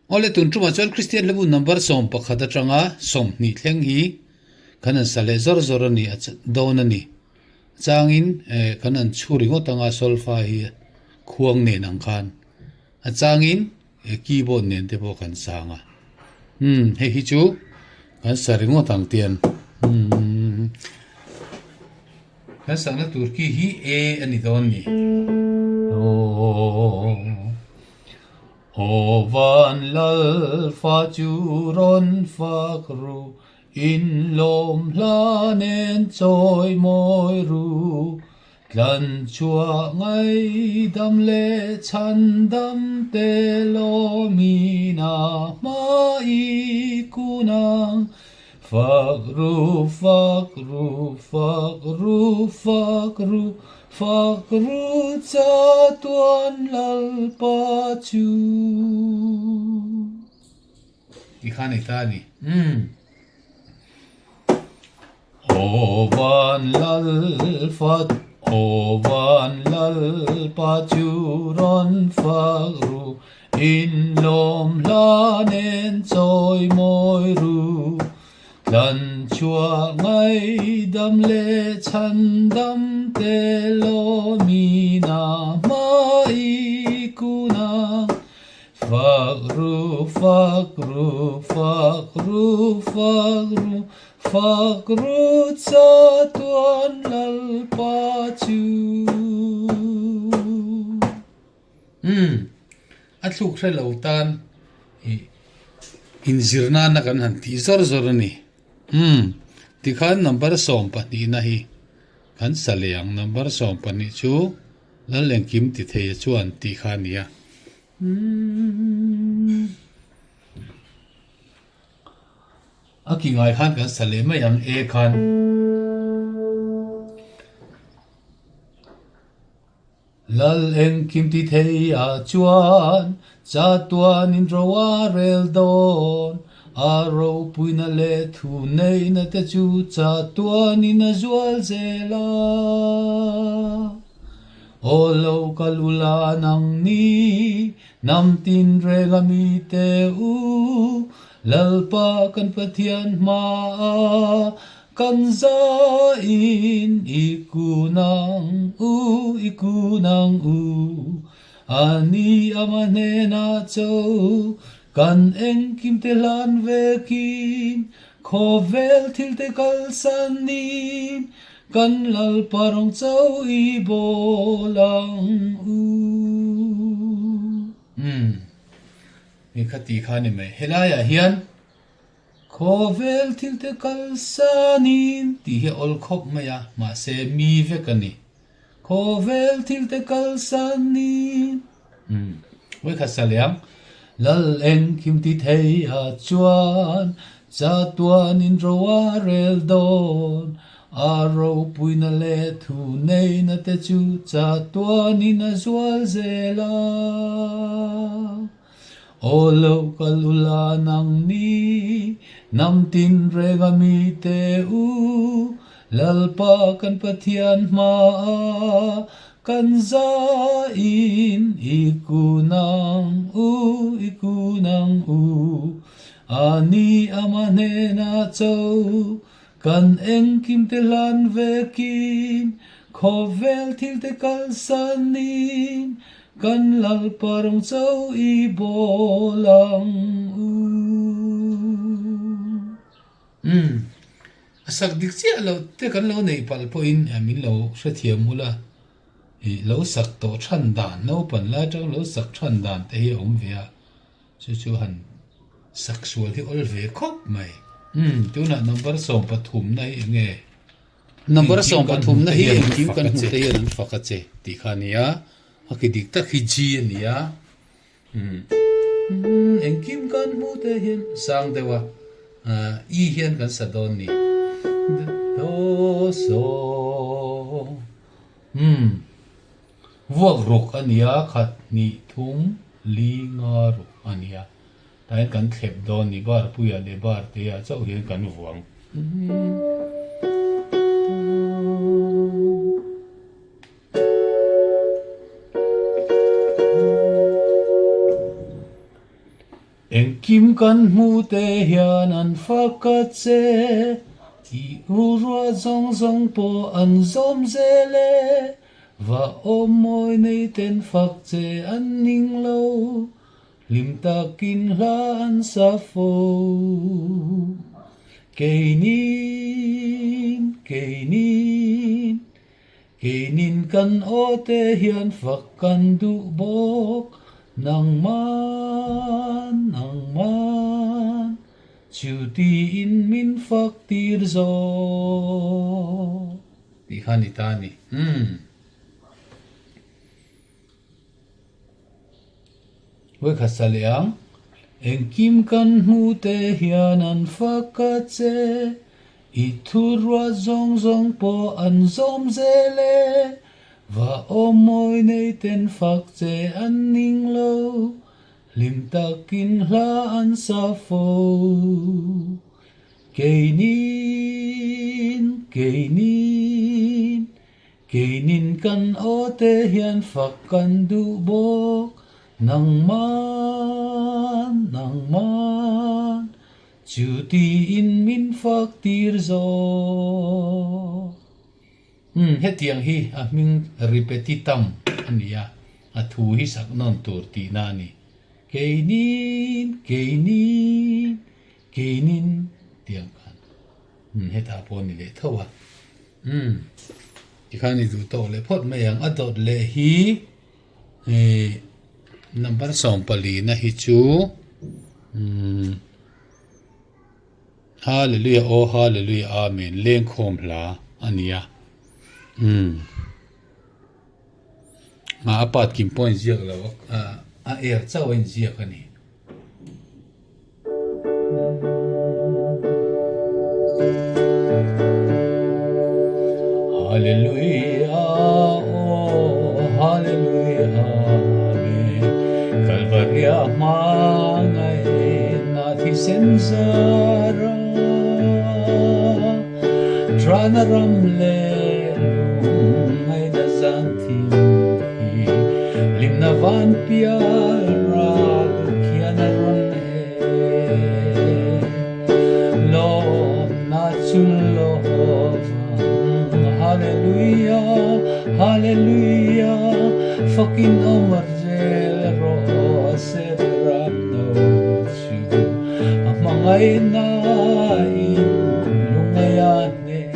Awle tun tumah chuan Kristian hlabu number 11 atanga 20 thleng hi kan han sa leh zawr zawr a ni a dawn a ni. Changin kan han chhu ringawt anga solfa hi khuang nen ang khan a changin keyboard nen te pawh kan sang a. Umm hei hi chu kan sa ringawt ang tian umm kan sahna tur key hi A a ni dawn a ni. Aww. Aw van lal fa chu rawn fak ru, in lawm hla nen chawi mawi ru. Tlan chhuah ngaidam leh chhandam te lawmin a hma i kun ang. Fak ru, fak ru, fak ru, fak ru, fak ru chatuan Lalpa chu. Ti kha nei ta a ni. Umm. Aw van Lalfa, aw van Lalpa chu rawn fak ru, In lawm hla nen chawi mawi ru, Tlan chhuah ngaidam leh chhandam te lawmin a hma i kun ang. Fak ru, fak ru, fak ru, fak ru, fak ru chatuan Lalpa chu. Umm, a thluk hre lo tan ih inzir nana kan han tih zawr zawr a ni. Umm, tikhan number 12 na hi kan sa leh ang, number 12 chu Lal engkim ti thei a chuan tih kha a ni a. Umm, a ki ngai khan kan sa leh mai ang e khan. Lal engkim ti thei ah chuan chatuan in ro a rel dawn, a ropuina leh thu neihna te chu chatuan in a zual zel a. Aw lo kal u la nang ni, hnam tin reng a mi te u, Lalpa kan Pathian hmaah Kan zain i kun ang u, i kun ang u, A ni ama hnenah cho kan engkim te hlan vekin, Khawvel thil te kalsanin kan Lalpa rawng cho i bawl ang u. Umm, mi kha ti kha ni mai. Helaiah hian Khawvel thil te kalsanin tih hi a awl khawp mai a, mahse mi vek a ni. Khawvel thil te kalsanin umm vawikhat sa leh ang. Lal engkim ti thei a chuan chatuanin ro a rel dawn, a ropuina leh thu neihna te chu chatuanin a zual zel a. Aw lo kal u la nang ni, hnam tin reng a mi te u, Lalpa kan Pathian hmaah kan zain i kun ang u, i kun ang u. A ni ama hnenah cho kan engkim te hlan vekin, khawvel thil te kalsanin Kan Lalpa rawng cho i bawl ang u. Umm, a sak dik chiah lo te kan lo neih palh pawhin min lo hrethiam ula, ih lo sak tawh than dan, naupan lai atang lo sak than dan te hi a awm ve a, chu chu han sak sual hi awl ve khawp mai. Umm, tunah number 13 na hi eng nge? Number 13 na hi engkim kan hmuh te hian an fak a che tih kha a ni a, a ki dik tak hi G a ni a, umm engkim kan hmuh te hian sang deuh a, E hian kan sa dawn ni. Do so umm vuak ruk a ni a, khat hnih thum li nga ruk a ni a. Tah hian kan thlep dawn ni bar puia leh bar te ah chauh hian kan vuang. Engkim kan hmu te hian an fak a che, i ruruah zawng zawng pawh an zawm zel e, va awm mawi nei ten fak che an ning lo, hlim takin hla an sa fo. Keinin, keinin, Keinin kan aw te hian fak kan duh bawk, nangman, nangman, chu tiin min fak tir zawk tih kha a ni ta a ni. Umm. Vawikhat sa leh ang. Engkim kan hmu te hian an fak a che, i thu ruat zawng zawng pawh an zawm zel e, va awm mawi nei ten fak che an ning lo, hlim takin hla an sa fo. Keinin, keinin, Keinin kan aw te hian fak kan duh bawk, nangman, nangman, chu tiin min fak tir zawk. Umm, hetiang hi a hming repetitum a ni a, a thu hi sak nawn tur tihna a ni. Keinin, keinin, keinin tiang khan. Umm hetah pawh a ni leh tho a. Umm tikhan i duh tawk leh phawt mai ang. A dawt leh hi ih number 14 na hi chu umm Hallelujah aw Hallelujah Amen lengkhawm hla a ni a. Umm a part kim pawh a inziak lo a a er chauh a inziak a ni. Hallelujah, oh Hallelujah, Amen. Kalvaria hmangaihna thisen zara, Trana ram leh lungngaihna zan thim hi, Hlimna van pial ral khian a rawn e. Lawmna chu lovang, Hallelujah, Hallelujah, Fakin awm a zel rawh se ram no chu a hmangaihna in lungngaih a hneh.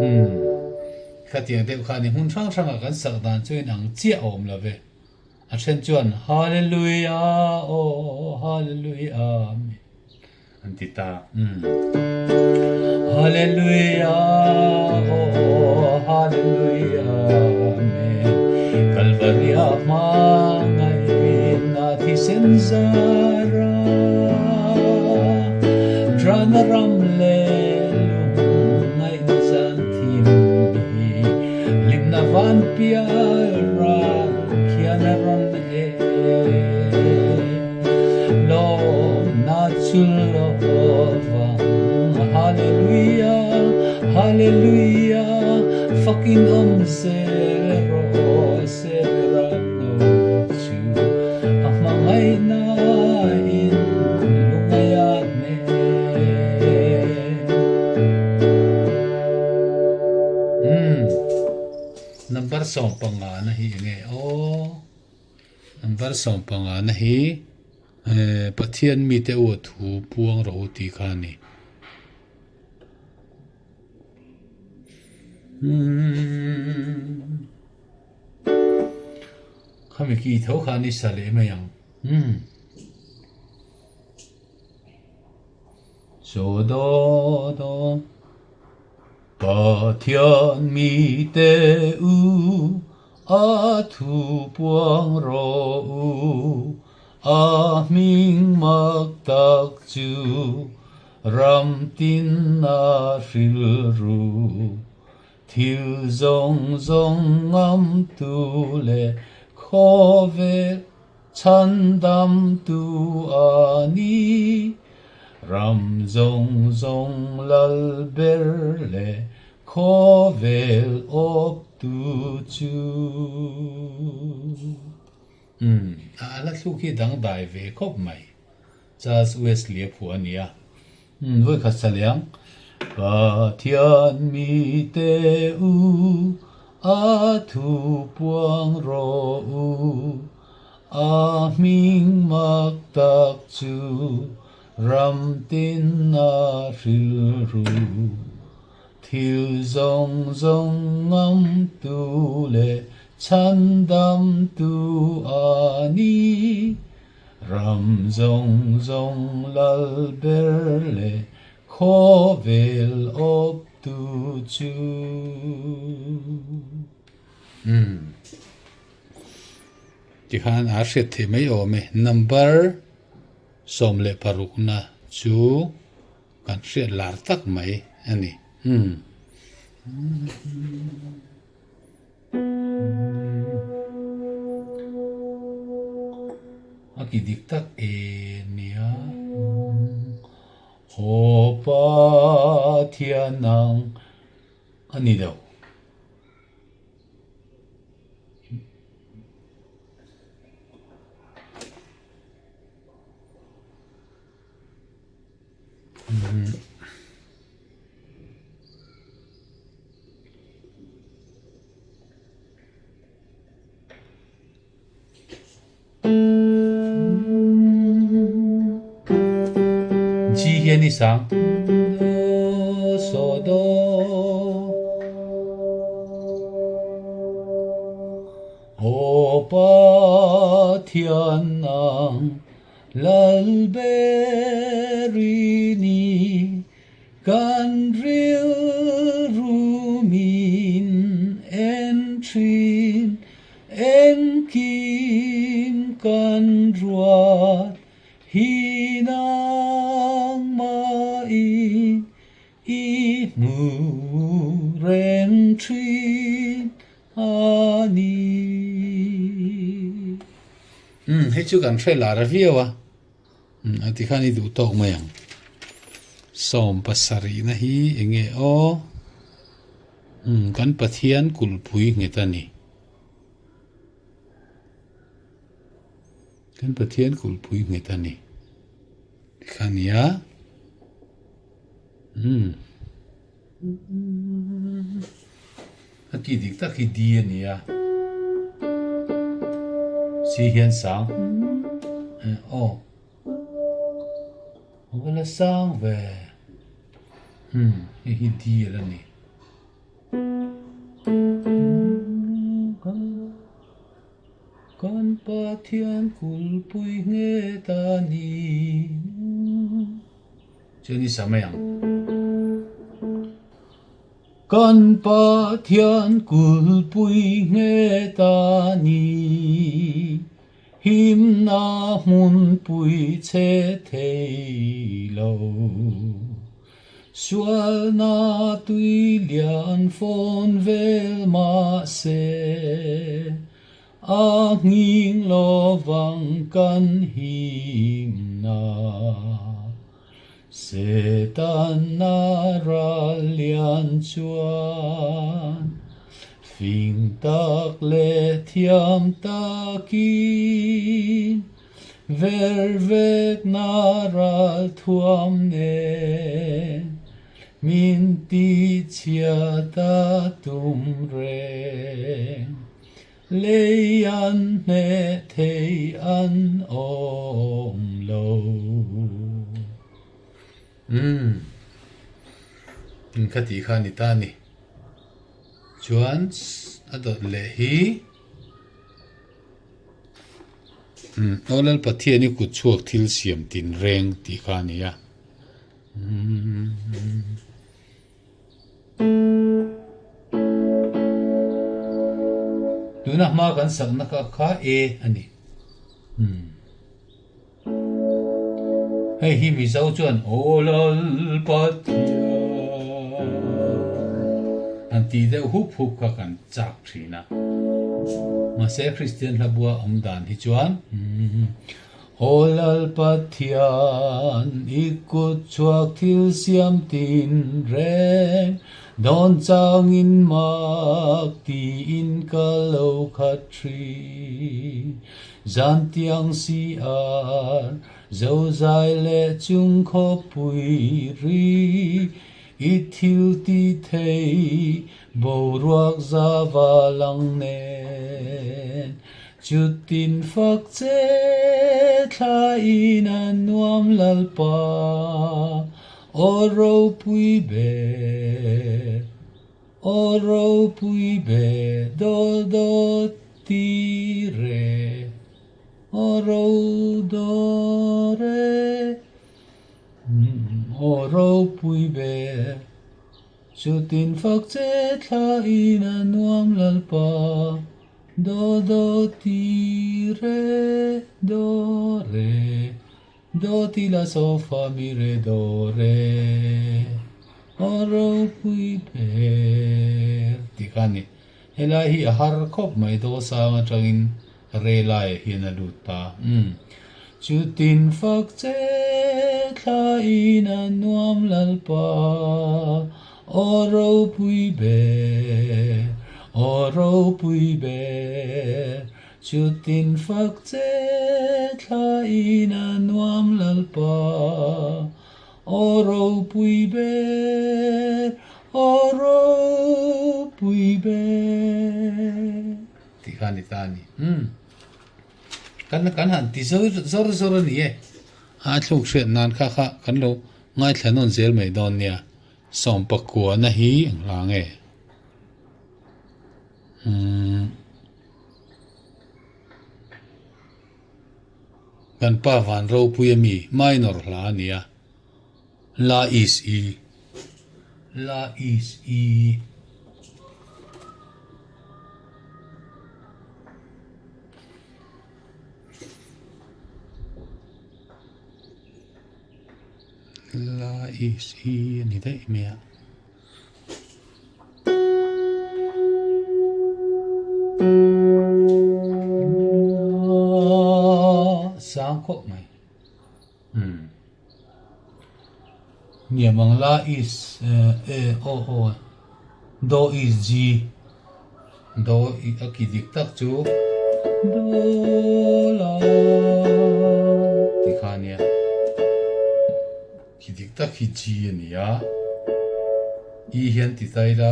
Umm. Khatiang deuh kha a ni. Hmun hrang hrangah kan sak dan chu inang chiah a awm lo ve. A then chuan Hallelujah aw Hallelujah Amen an ti ta. Umm. Hallelujah aw Hallelujah Amen Kalvaria hmangaihna thisen zara Trana ram leh lungngaihna zan thim hi Hlimna van pial ral khian a rawn e. Lawmna chu lovang Hallelujah, Hallelujah, Fakin awm zel rawh se ram no chu a hmangaihna in lungngaih a hneh. Umm number 15 na hi enge aw number 15 na hi eh Pathian mite u a thu puang rawh u tih kha a ni. Umm khami ki tho kha a ni sa leh mai ang umm. Chaw do do Pathian mite u, a thu puang rawh u, a hming mak tak chu ram tin a hril ru. Thil zawng zawng ngam tu leh khawvel Chhandamtu a ni. Ram zawng zawng lal ber leh khawvel awptu. tu chu. Umm, a la thluk hi dangdai ve khawp mai. Charles Wesley a phuah a nia. Umm, vawikhat sa leh ang. Pathian mite u, a thu puang rawh u, a hming mak tak chu ram tin a hrilru. Thil zawng zawng ngamtu leh chhandamtu a ni. Ram zawng zawng lal ber leh khawvel awptu chu. Umm. Tikhan a hriat theih mai awm e. Number 16 na chu kan hriat lar tak mai a ni. Umm. A ki dik tak e nia. Aw Pathian ang a ni lo. G hian i sang. Do, so, do. Aw Pathian ang Lalberini kan rilru min en thin, engkim kan ruat hi nangmahin i hmu reng thin a ni. Umm hei chu kan hre lar viau a, umm a tikhan i duh tawk mai ang. 70 na hi eng nge aw? Umm kan Pathian kulhpui nghet a ni. Kan Pathian kulhpui nghet a ni. Tikhan nia. Umm. A ki dik tak hi D a ni a, C hian sang aw a va la sang ve umm hei hi D a la ni. Kan Pathian kulpui nghet a ni. Chuan i sa mai ang. Kan Pathian kulpui nghet a ni, himna hmunpui che thei lo. Sualna tui lian fawn vel mahse, A nghing lovang kan himna. Setana ral lian chuan fing tak leh thiam takin vervekna ral thuam nen min tichhiat a tum reng. Lei an hneh thei an awm lo. Umm. Ka tih kha a ni ta a ni. Chuan a dawt leh hi umm Aw Lal Pathian i kut chhuak thil siam tinreng tih kha a ni a. Umm. Tuna hma kan sakna kha kha E a ni. Umm. Hei hi Mizo chuan Aw Lal Pathian han tih deuh hup hup kha kan chak thin a. Mahse Kristian hla bua awm dan hi chuan umm. Aw Lal Pathian, i kut chhuak thil siam tin reng, Dawn changin mak tiin ka lo khat thin. Zantiang si ar zozai leh chung khawpui ri i thil ti thei boruak zava lang nen. Chutin fak che thlain a nuam Lalpa. Aw ropui ber, aw ropui ber, do do ti re, aw ro do re, aw ropui ber, chutin fak che thlain a nuam Lalpa, do do ti re, do re. Do ti la so fa mi re do re aw ropui ber tih kha a ni. Helai hi a har khawp mai do sang atangin re laiah hian a lut ta. Umm. Chutin fak che thlain a nuam Lalpa aw ropui ber aw ropui ber Chutin fak che thlain a nuam Lalpa, aw ropui ber, aw ropui ber. Tih kha a ni ta a ni. Umm. Kan kan han ti zawr zawr zawr a ni e. A thluk hriat nan kha kha kan lo ngaithla nawn zel mai dawn nia. Sawmpakuana hi eng hla nge? Umm. Kan pa van ropui a mi minor hla a nia la is i la is i. La is i a ni daih mai a. Sang khawp mai. Umm. Niam ang la is e aw aw do is G do a ki dik tak chu do la ti kha ania. Khi dik tak hi G a ni a, E hian ti ta ila,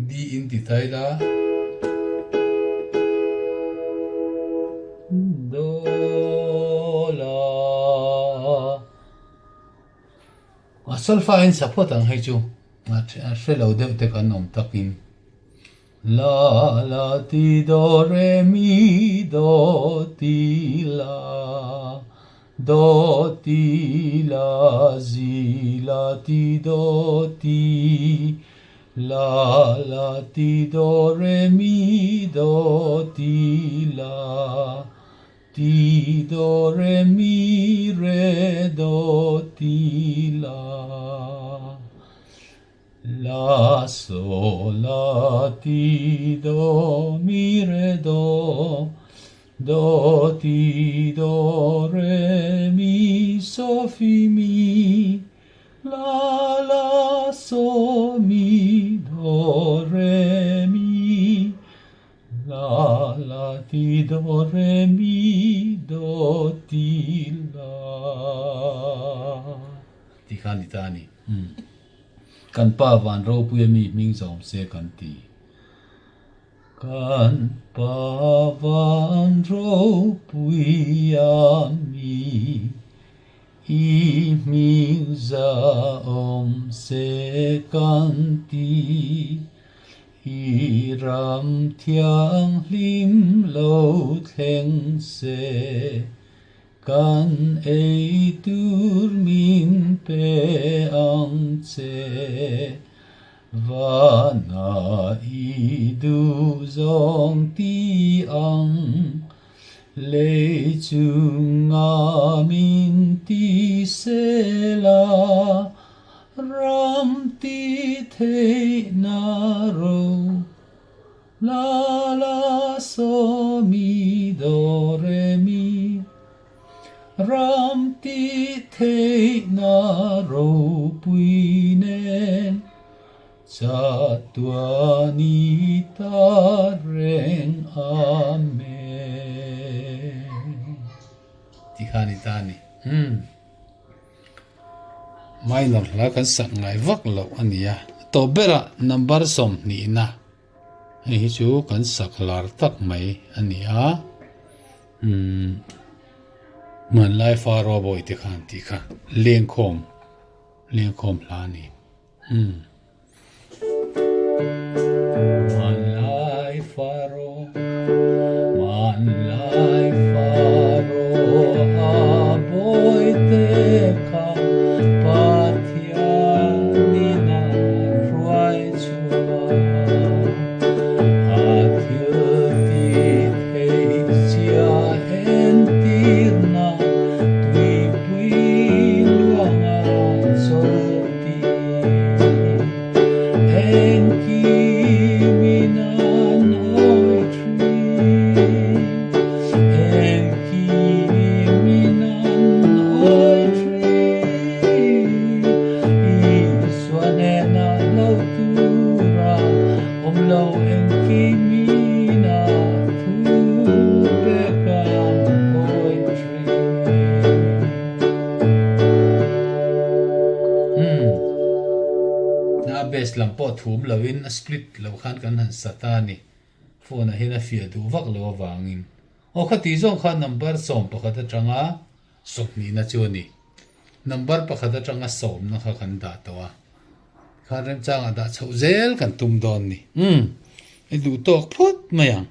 D in ti ta ila, Do la a solfa in sa phawt ang hei chu a hre lo deuh te kan awm takin La la ti do re mi do ti la do ti la zi la ti do ti la la ti do re mi do ti la ti do re mi re do ti la La so la ti do mi re do do ti do re mi so fi mi la la so mi do re mi la la ti do re mi do ti la Ti kha ni ta a ni. Kan pa van ropui a mi hming zawm se kan ti. Kan pa van ropui a mi i hming zawm se kan ti. I ram thianghlim lo thleng se. Kan ei tur min pe ang che, Vana i duh zawng ti ang, Lei chunga min ti sela, Ram ti theihna ro. La la so mi do re mi Ram ti theihna ropui nen. Amen. Ti kha ni ta ni. Hmm. Minor hla kan sak ngai vak loh a ni a. Tawp berah number sawmhnihna hei hi chu kan sak lar tak mai a ni a. Hmm. Hmanlai Faro bawihte khan tih kha lengkhawm lengkhawm hla a ni. Hmm. Hmanlai Faro, hmanlai Faro a bawihte kha Pathianin a hruai chhuah a. A thil tih theih chia entirna tuipui luanga chawlh Umm. A bass lam pawh thum lovin a split lo khan kan han sa ta a ni. Phone ah hian a fiah duh vak lo avangin. Aw khati zawng khan number 11 atanga sawmhnihna chu a ni. Number pakhat atanga sawmna kha kan dah tawh a. Khan remchangah dah chhoh zel kan tum dawn ni. Umm. I duh tawk phawt mai ang.